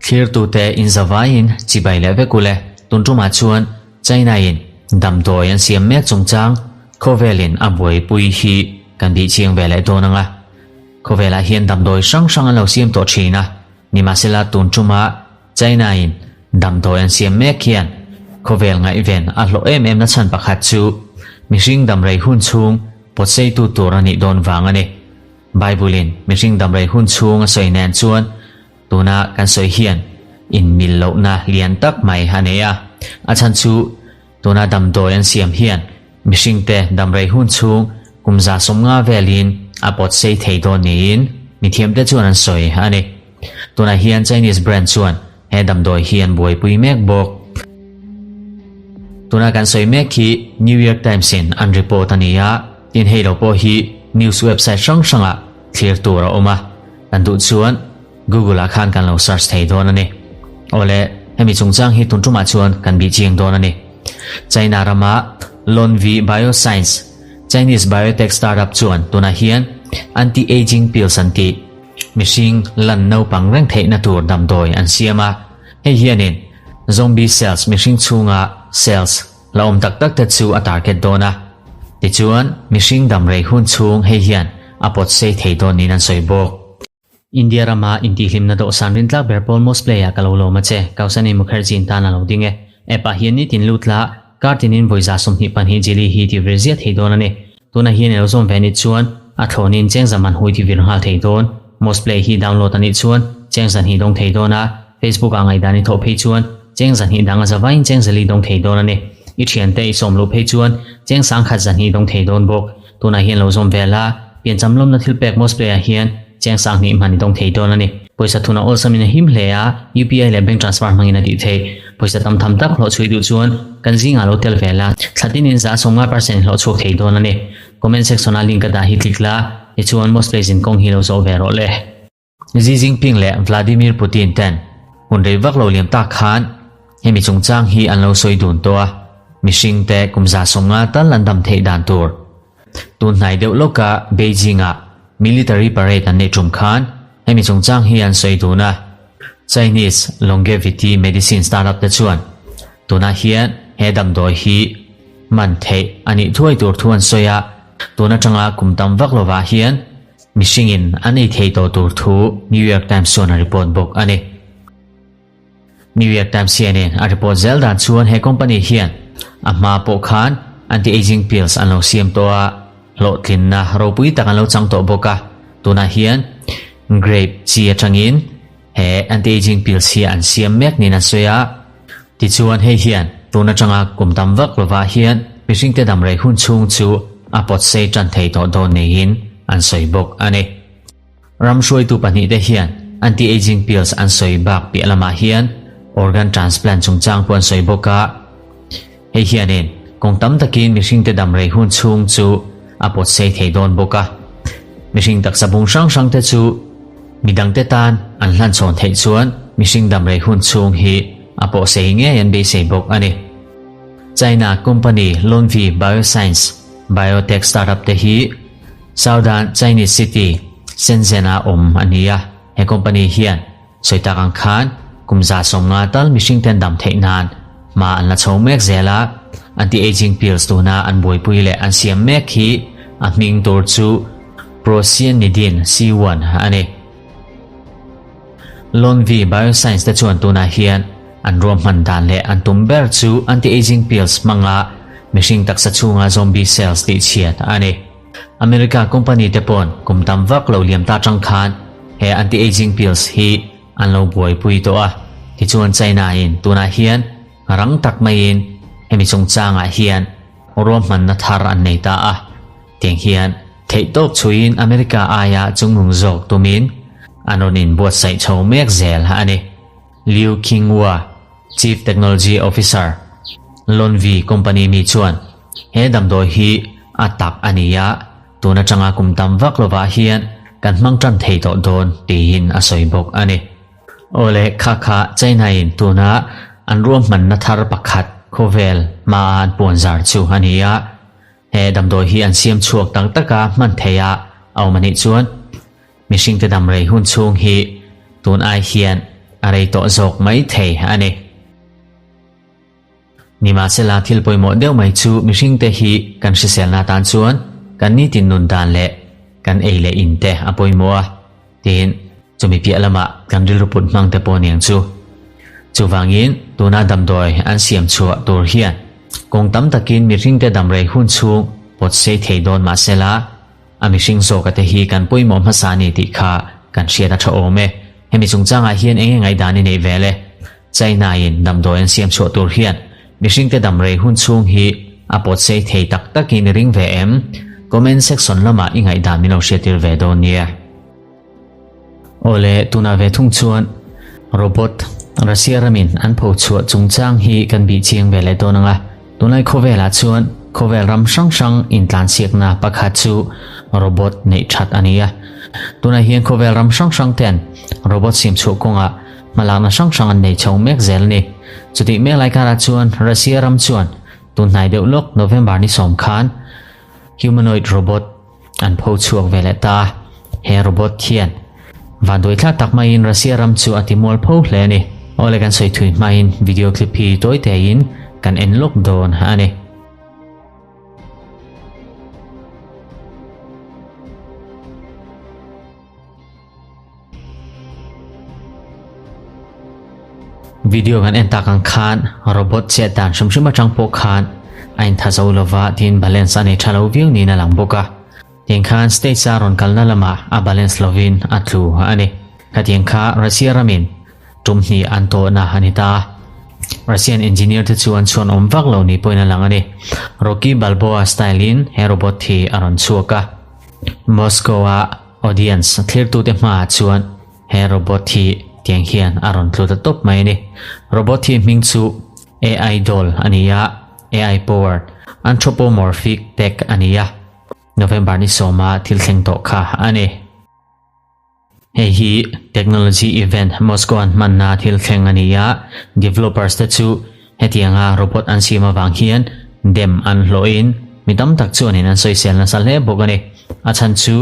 Thlirtute inzavaiin chibai leh vek ule. Tun tumah chuan China-in damdawi an siam mek chungchang khawvelin a buaipui hi kan bih chiang ve leh dawn ang a. Khawvelah hian damdawi hrang hrang an lo siam tawh thin a, nimahsela tun tuma China-in damdawi an siam mek hian khawvel ngaihven a hlawh em em na chhan pakhat chu mihring damrei hun chhung pawtseitu tur a nih dawn vang a ni. Bible-in mihring damrei hun chhung a sawi nen chuan tuna kan sawi hian inmil lohna lian tak mai a nei a. A chhan chu tuna damdawi an siam hian mihringte damrei hun chhung kum 150 velin a pawt sei thei dawn niin mithiamte chuan an sawi a ni. Tunah hian Chinese brand chuan he damdawi hi an buaipui mek bawk. Tuna kan sawi mek hi New York Times in an report a ni a, tin hei lo pawh hi news website hrang hrangah thlir tur a awm a, kan duh chuan Google ah khan kan lo search thei dawn a ni. Awle, hemi chungchang hi tun tumah chuan kan bih chiang dawn a ni. China rama Lonvi Bioscience, Chinese biotech startup chuan tunah hian anti-aging pills an tih, Mihring lan naupang reng theihna tur damdawi an siam a, hei hianin zombie cells mihring chhunga cells la awm tak tak te chu a target dawn a. Tichuan, mihring damrei hun chhung hei hian a pawt sei thei dawn niin an sawi bawk. India rama intihhlimna dawhsan rintlak ber pawl Most Play-ah ka lo lawm a che, Kausani Mukherjee in tan a lo ding e. App-ah hian nitin lut la, kar tinin vawi 25 jili hi ti vir ziah thei dawn a ni. Tunah hian i lo zawm ve anih chuan a thlawnin cheng zaman hui ti vir nghal thei dawn. Most Play hi download anih chuan cheng zahnih dawng thei dawn a, Facebook ah ngaihdan i thawh phei chuan cheng zahnih dang a zavaiin cheng zali dawng thei dawn a ni. I thiante i sawm luh phei chuan cheng sangkhat zahnih dawng thei dawn bawk. Tunah hian lo zawm ve la, piancham lawmna thil pek Most Play ah hian cheng sanghnih hman i dawng thei dawn a ni. Pawisa thuna awlsamin a him hle a, UPI leh bank transfer hmangin a tih theih. Pawisa tam tham tak hlawh chhui duh chuan kan zingah lo tel ve la, thla tinin 50% hlawh chhuak thei dawn a ni. Comment section-a link ka dah hi click la, tichuan Most Play zinkawng hi lo zawh ve rawh le. Xi Jinping leh Vladimir Putin ten hun rei vak lo liam tak khan hemi chungchang hi an lo sawi dun tawh a, mihring te kum 50 tal an dam theih dan tur. Tun hnai deuh lawka Beijing-ah military parade an neih tum khan hemi chungchang hi an sawi dun a, Chinese longevity medicine startup te chuan tunah hian he damdawi hi man theih a nih thuai tur thu an sawi a, tun atanga kum tam vak lovah hian Mihringin an ei thei tawh tur thu New York Times chuan a report bawk a ni. New York Times hianin a report zel dan chuan he company hian a hma pawh khan anti-aging pills an lo siam tawh a, hlawhtlinna ropui tak an lo chang tawh bawk a, tunah hian grape chi atangin he anti-aging pills hi an siam mek niin an sawi a. Tichuan hei hian tun atanga kum tam vak lovah hian mihringte damrei hun chhung chu a pawt sei tan thei tawh dawn niin an sawi bawk a ni. Ram hruaitu pahnihte hian anti-aging pills an sawi bak piah lamah hian organ transplant chungchang pawh an sawi bawk a, hei hianin kawng tam takin mihringte damrei hun chhung chu a pawt sei thei dawn bawk a. Mihring taksa bung hrang hrangte chu midangte tan an hlanchhawn theih chuan mihring damrei hun chhung hi a pawh sei ngei an beisei bawk a ni. China company Lonvi Bioscience biotech startup te hi Southern Chinese city Shenzhen-a awm a ni a, he company hian sawi tak ang khan kum 50 tal mihring ten dam theih nan hma an la chho mek zel a, anti-aging pills tuna an buaipui leh an siam mek hi a hming tur chu Procyanidin C1 a ni. Lonvi Bioscience te chuan tunah hian an ruahman dan leh an tum ber chu anti-aging pills hmanga mihring taksa chhunga zombie cells tih chhiat a ni. America company te pawn kum tam vak lo liam ta tang khan he anti-aging pills hi an lo buaipui tawh a, tichuan China in tunah hian rang tak maiin hemi chungchangah hian ruahmanna thar an nei ta a, tiang hian theihtawp chhuiin America aia chungnung zawk tumin an rawn inbuatsaih chho mek zel a ni. Liu Qinghua, Chief Technology Officer, Lonvi company mi chuan he damdawi hi a tak a ni a, tun atanga kum tam vak lovah hian kan hmang tan thei tawh dawn tiin a sawi bawk a ni. Awle kha kha China in tuna an ruahmanna thar pakhat khawvel hmaa an puanzar chu a ni a, he damdawi hi an siam chhuak tak taka hman theih a awm a nih chuan. mihringte dam rei hun chhung hi tun ai hian a rei tawh zawk mai thei a ni. Nimahsela thil pawimawh deuh mai chu mihringte hi kan hriselna atan chuan kan nitin nun dan leh kan ei leh in te a pawimawh a, tiin chumi piah lamah kan rilru put hmang te pawh niang chu. Chuvangin tuna damdawi an siam chhuah tur hian kawng tam takin mihringte damrei hun chhung pawt sei thei dawn mahsela a mihring zawka te hi kan pawimawh hmasa a ni tih kha kan hriat a tha awm e. Hemi chungchangah hian eng nge ngaihdan i neih vel e? China in damdawi an siam chhuah tur hian mihringte dam rei hun chhung hi a pawt sei thei tak takin i ring ve em? Comment section lamah i ngaihdan min lo hriattir ve dawn nia. Awle, tunah ve thung chuan robot Russia ramin an pho chhuah chungchang hi kan bih chiang ve leh dawn ang a. Tunlai khawvelah chuan khawvel ram hrang hrang intlansiakna pakhat chu robot neih that a ni a. Tunah hian khawvel ram hrang hrang ten robot siam chhuah kawngah hmalakna hrang hrang an nei chho mek zel a ni. Chutih mek lai karah chuan Russia ram chuan tun hnai deuh lawk November ni sawm khan humanoid robot an pho chhuak ve leh ta a. He robot hian vanduai thlak tak maiin Russia ram chu a ti mual pho hle a ni. Awle kan sawi thui hmain video clip hi tawi tein kan en lawk dawn a ni. Video kan en tak ang khan robot chet dan hrim hrim atang pawh khan a intha zo lova tin balance a nei tha lo viau niin a lang bawk a. Tiang khan stage a rawn kalna lamah a balance lovin a tlu a ni. Khatiang kha Russia ramin tum hnih an tawhna a ni ta. Russian engineer te chu an chhuan awm vak lo ni pawhin a lang a ni. Rocky Balboa style in he robot hi a rawn chhuak a. Moscow a Audience thlirtute hmaah chuan he robot hi tiang hian a rawn tlu ta tawp mai a ni. Robot hi hming chu AI doll a ni a, AI powered anthropomorphic tech a ni a, November ni sawma thil thleng tawh kha a ni. Hei hi technology event Moscow an hmanna thil thleng a ni a, developers te chu Hetianga robot an siam avang hian dem an hlawhin mi tam tak chuanin an sawisel nasa hle bawk a ni. A chhan chu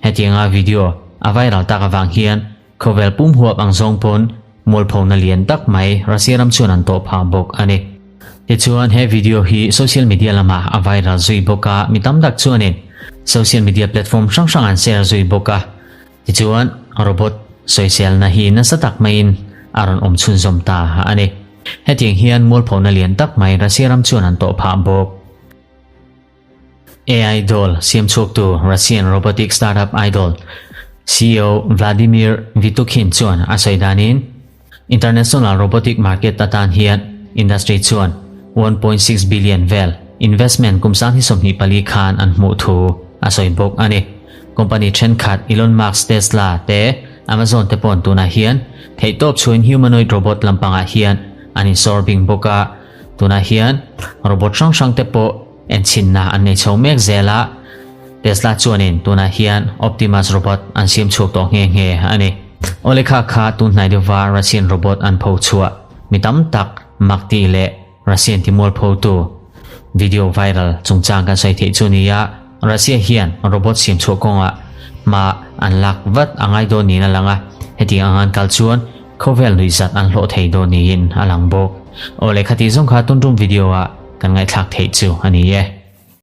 hetianga video a viral tak avang hian khawvel pum huap ang zawng pawn mualphona lian tak mai Russia ram chuan an tawh phah bawk a ni. Tichuan he video hi social media lamah a viral zui bawk a, mi tam tak chuanin social media platform hrang hrang an share zui bawk a. Tichuan, robot sawiselna hi nasa tak maiin a rawn awm chhunzawm ta a ni. Hetiang hian mualphona lian tak mai Russia ram chuan an tawh phah bawk. AI Doll siam chhuaktu Russian robotic startup iDoll CEO Vladimir Vitukhin chuan a sawi danin, International robotic market atan hian industry chuan 1.6 billion vel investment kum 2024 khan an hmuh thu a sawi bawk a ni. Company thenkhat Elon Musk Tesla te Amazon te pawn tunah hian theihtawp chhuin humanoid robot lampangah hian an insawr bing bawk a, tunah hian robot hrang hrang te pawh enchhinna an nei chho mek zel a, Tesla chuanin tunah hian Optimus robot an siam chhuak tawh nghe nghe a ni. Awle kha kha tun hnai deuhva Russian robot an pho chhuah mi tam tak mak tih leh Russian ti mual photu video viral chungchang kan sawi theih chu ni a, Russia hian robot siam chhuah kawngah hma an lak vat a ngai dawn niin a lang a, hetiang ang an kal chuan khawvel nuihzat an hlawh thei dawn niin a lang bawk. Awle khati zawng kha tun tum video ah kan ngaihthlak theih chu a ni e.